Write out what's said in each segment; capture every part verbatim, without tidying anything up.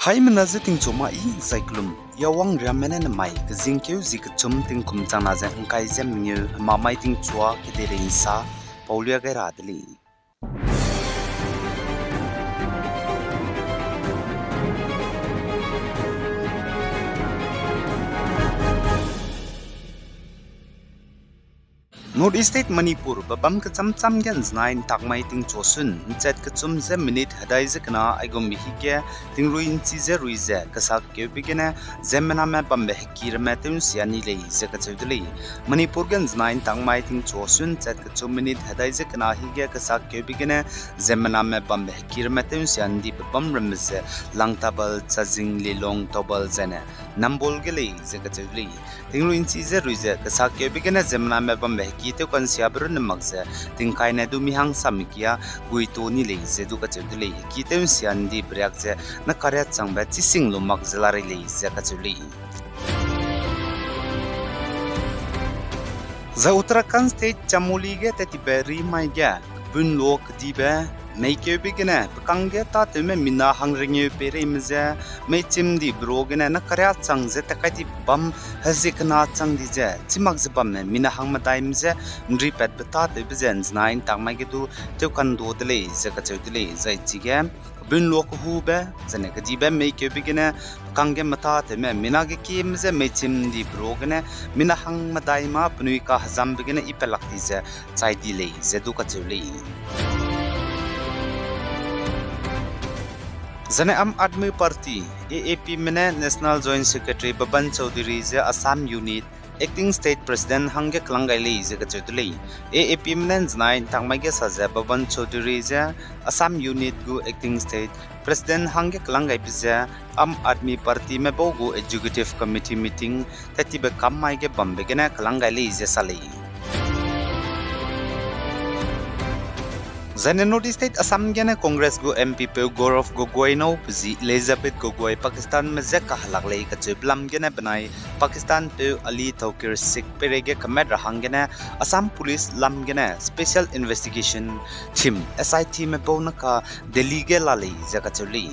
Haimena je tingchu ma i zai kelum, yawang riamme ne nemai kezingkeu zi kechum tingkum changna ze ngkai ze mengeu hemamai tingchua kedeirei nsa paulia gai ra de lei. North East State Manipur bebam kecham cham ge nzenai ntakmai tingchu sun nchat kechum ze minute hedai ze kena aigumbe hige tingrui nchi ze rui ze kesak keube gene ziemmename bambe heki ramme tew nsia ni lei ze kacheu de lei. Manipur ge nzenai ntakmai tingchu sun nchat kechum minute hedai ze kena hige kesak keube gene ziemmename bambe heki ramme tew nsia ndibe bam ramme ze Langtabal, Chazing, Lilong, Thoubal zaine Nambol ge lei ze kacheu de lei. Tingrui nchi ze rui ze kesak keube gene ziemmename bambe heki tew kansiabe runne mak ze tingkaine du mi hang samme kia guito ni lei ze du kacheu de lei. Heki tew nsia ndibe riak ze nakaria changbe chising lu mak ze larei lei ze kacheu lei. Zai Uttarakhand State Chamoli ge tattibe rimai ge bunlo kedibe meikeube gene pekang ge tâtewme mina hang rengeu peireime je meichim dibe ru gene nakaria chang ze takai dibe bam hezie kena chang di ze chimak ze bamme mina hang medaime je nripatbe tâtewbe ze nzenai ntakmai ge du tewkandua de lei ze kacheu de lei. Zai chige bunlo kehube zaine kedibe meikeube gene pekang ge metâtewme mina ge kieme je meichim dibe ru gene mina hang medai ma penui kahezambe gene i pelak di ze chai di lei ze du kacheu lei. Zaine Aam Aadmi Party, A A P me ne National Joint Secretary Bhaban Chowdhury ze Assam Unit, Acting State President hangge kelang gai lei ze kacheu de lei. A A P me ne nzenai ntakmai ge sa ze Bhaban Chowdhury ze Assam Unit gu Acting State President hangge kelang gaibe ze Aam Aadmi Party me bau gu Executive Committee meeting tattibe kam mai ge bambe gene kelang gai lei ze sa lei. Zaine North East State Assam gene Congress gu M P peu Gaurav Gogoi nâu pe zi Elizabeth Gogoi Pakistan me je kahelak lei kacheube lam gene benai Pakistan peu Ali Tauqir Sheikh peireige kemat ra hanggene Assam Police lam gene Special Investigation Team, S I T me bau naka Delhi ge la lei ze kacheu lei.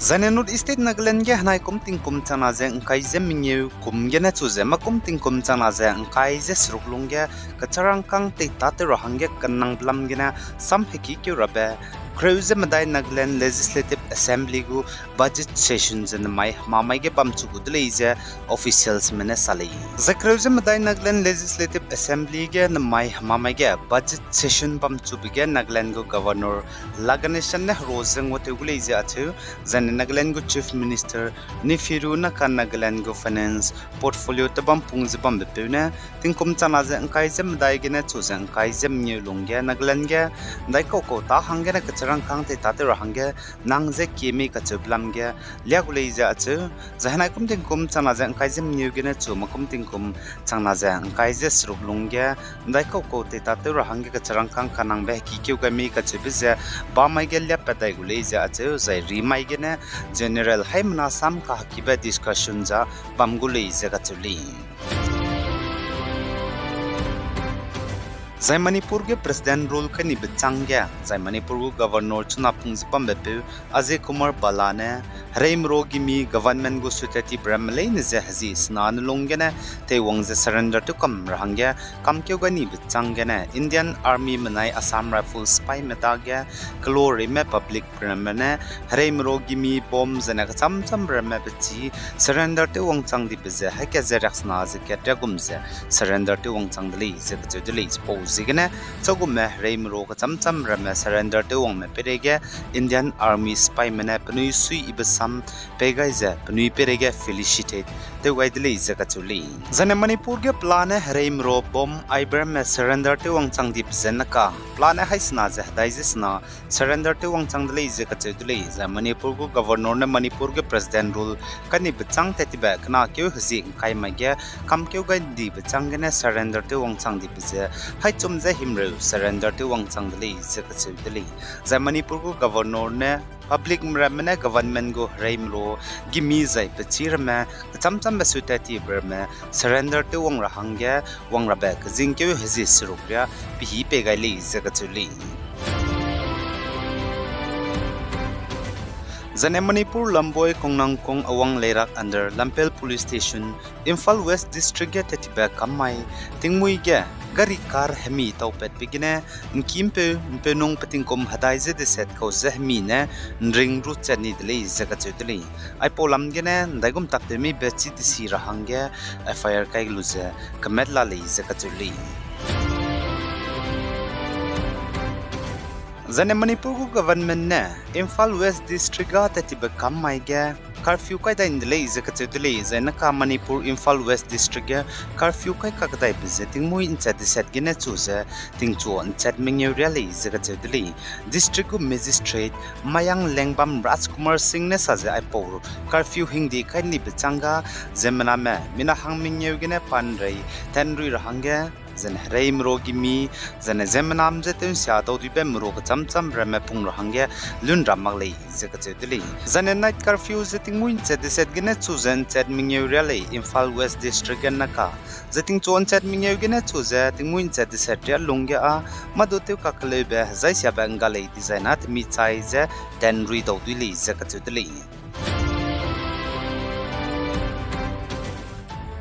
Zaine North East State Nagaland ge henai kum tingkum changna ze ngkai ze mengeu kum gene chu ze makum tingkum changna ze ngkai ze seruk lungge kecharangkâng teitatew ra hangge kenangbe lam gene sam hekikeu rabe kereu ze medai Nagaland Legislative Assembly gu budget session ze nemai hemamai ge bamchu gu de lei ze officialsme ne sa lei. Zai kereu ze medai Nagaland Legislative Assembly ge nemai hemamai ge budget session bamchube ge Nagaland gu Governor La Ganesan ne hero ze nguatew gu lei ze acheu, zaine Nagaland gu Chief Minister Neiphiu Rio naka Nagaland gu finance portfolio tebam pung ze bambepeu ne tingkum changna ze ngkai ze medai gene chu ze ngkai ze mengeu lungge Nagaland ge ndaikau kau tâ hanggene kecharangkâng teitatew ra hangge nang ze kie mei kacheube lam ge lia gu lei ze acheu, zai henai kum tingkum changna ze ngkai ze mengeu gene chu makum tingkum changna ze ngkai ze seruk lungge ndaikau kau teitatew ra hangge kecharangkâng kanangbe hekikeu gai mei kacheube ze bamai ge liapat dai gu lei ze acheu, zai rimai gene general haimena sam kahekibe discussion za bam gu lei ze kacheu lei. Zai Manipur ge President rule kanibe châng ge, zai Manipur gu Governor chuna pung ze bambepeu Ajay Kumar Bhalla ne hereime ro gimi government gu suitetibe ramme leine ze hezi sena ne lung gene teiwang ze surrender tew kam ra hangge kamkeu gai nibe châng gene Indian Army menai Assam Rifles sipaime dage keloreime public ramme ne hereime ro gimi bomb zene kechamcham ramme pechî surrender tew wangchang dibe ze haika ze riaksena ze kat riagum ze surrender tew wangchang de lei ze kacheu de lei. Chipau ziegene chagumme hereime ro kechamcham ramme surrender tew wangme peireige Indian Army sipaime ne penui suiyibe sam pei gai ze penui peireige felicitate tew gai de lei ze kacheu lei. Zane Manipur ge pelane hereime ro bomb aibe ramme surrender tew wangchang dibe ze neka pelane haisena ze hedai ze sena surrender tew wangchang de lei ze kacheu de lei. Zai Manipur gu Governor ne Manipur ge President rule kanibe châng tat tibe kena keu hezi ngkai mai ge kamkeu gai ndibe châng gene surrender tew wangchang dibe ze haichum ze himreu surrender tew wangchang de lei ze kacheu de lei. Zai Manipur gu Governor ne public ramme ne government gu hereime ro gimi zai pechî ramme kechamchambe suitat tibe ramme surrender tew wang ra hangge wang rabe kezingkeu hezi seruk ria pehî pei gai lei ze kacheu lei. Zane Manipur Lamboi Kongnangkong Awang Leirak under Lamphel Police Station, Imphal West District ge tettibe kam mai tingmui ge gari car hemi taupatbe gene ’ngkimpeu ’mpeunung petingkum hedai ze deset kau ze hemi ne ’nring ru chat ni de lei ze kacheu de lei. Aipau lam gene ’ndaigum taktew mibe chi desi ra hangge F I R kai lu ze kemet la lei ze kacheu lei. Zane Manipur gu government ne Imphal West District ga tettibe kam mai ge curfew kai dai ’nde lei ze kacheu de lei. Zai naka Manipur Imphal West District ge curfew kai kakdaibe ze tingmui ’nchat deset gene chu ze tingchu ’nchat mengeu ria lei ze kacheu de lei. District gu Magistrate Mayanglengam Rajkumar Singh ne sa ze aipau curfew hingde kai ’ndibe chang ga ziemmename mina hang mengeu gene pa ’nrei tat ’nrui ra hangge, zane herei merua gimi, zane ziemmenam ze tew ’nsia dauduibe merua kecham cham ramme pung ra hangge lun ra mak lei ze kacheu de lei. Zane night curfew ze tingmui ’nchat deset gene chu ze ’nchat mengeu ria lei Imphal West District ge naka. Ze tingchu ’nchat mengeu gene chu ze tingmui ’nchat deset ria lungge â madu tew kakeleube hezaisiabe ’ngga lei dizai na temi chai ze tat ’nrui daudui lei ze kacheu de lei.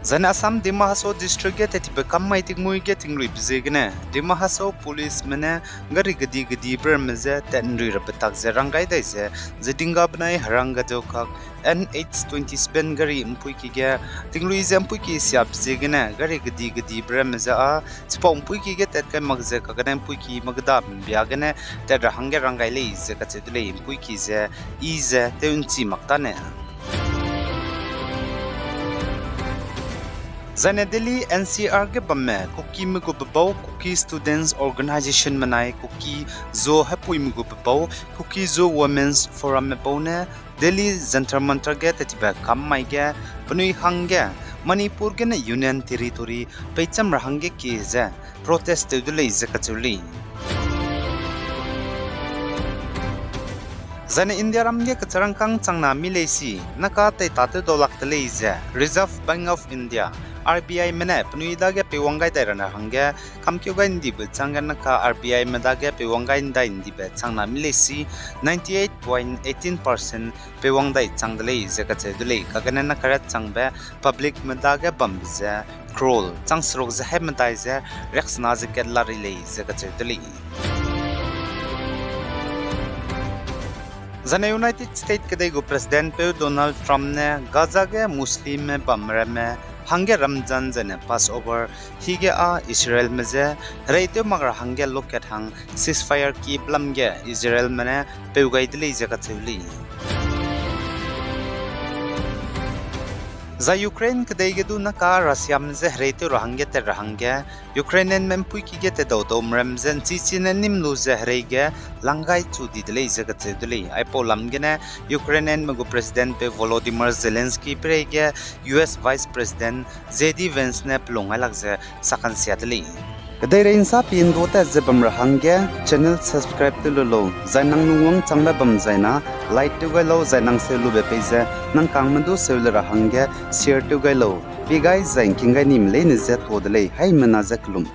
Zane Assam Dima Hasao District ge tettibe kam mai tingmui ge tingruibe ziegene Dima Hasao policeme ne gari kedi kedibe ramme je tat ’nrui rabe tak ze ranggai dai ze, ze Dinga benai Harangajao kak N H twenty-seven gari ’mpuiki ge tingrui ze ’mpuiki siabe ziegene gari kedi kedibe ramme je â chipau ’mpuiki ge tat kai mak ze kagene ’mpuiki mageda ’mbia gene tat ra hangge ranggai lei ze kacheu de lei. ’Mpuiki ze i ze tew ’nchi mak tane. Zane Delhi N C R ge bamme Kukime gu bebau Kuki Students Organisation menai Kuki Zo hepuime gu bebau Kuki Zo Women's Forum me bau ne Delhi Jantar Mantar ge tettibe kam mai ge penui hangge Manipur gene Union Territory peicham ra hangge kie ze protest tew de lei ze kacheu lei. Zane Indiaram ge kecharangkâng changna mi leisi naka tei tatew daulak de lei ze Reserve Bank of India, R B I me ne penui dage peiwang gai dai ra hangge kamkeu gai ’ndibe changge naka R B I me dage peiwang gai ’ndai ’ndibe changna mi leisi ninety-eight point eighteen percent peiwang dai chang de lei ze kacheu de lei. Kagene naka rat changbe publicme dage bambe ze crore chang seruk ze hai medai ze riaksena ze kat la ri lei ze kacheu de lei. Zane United States kedei gu Presidentpeu Donald Trump ne Gaza ge Muslimme bamramme hangge Ramzan zane Passover hige â Israelme je hereitew mak ra hangge lokat hang ceasefire ki belam ge Israelme ne peu gai de lei ze kacheu lei. Zai Ukraine kedei ge du naka Russiame je hereitew ra hangge tat ra hangge Ukrainianme ’mpuiki ge tedau dau meram ze ’nchichi ne nim lu ze herei ge langgai chu di de lei ze kacheu de lei. Aipau lam gene Ukrainianme gu Presidentpeu Volodymyr Zelensky peireige U S Vice President J D Vance ne pelung ailak ze sakansia de lei. Kedeirei ’nsa pindua tat ze bam ra hangge channel subscribe tew lu lau, zai nang lungwang changbe bam zai na like tew gai lau, zai nang seu lube pei ze nang kangme du seu le ra hangge share tew gai lau. Pi gai zai ’ngking gai nime leine je tuâ de lei, haimena je kelum.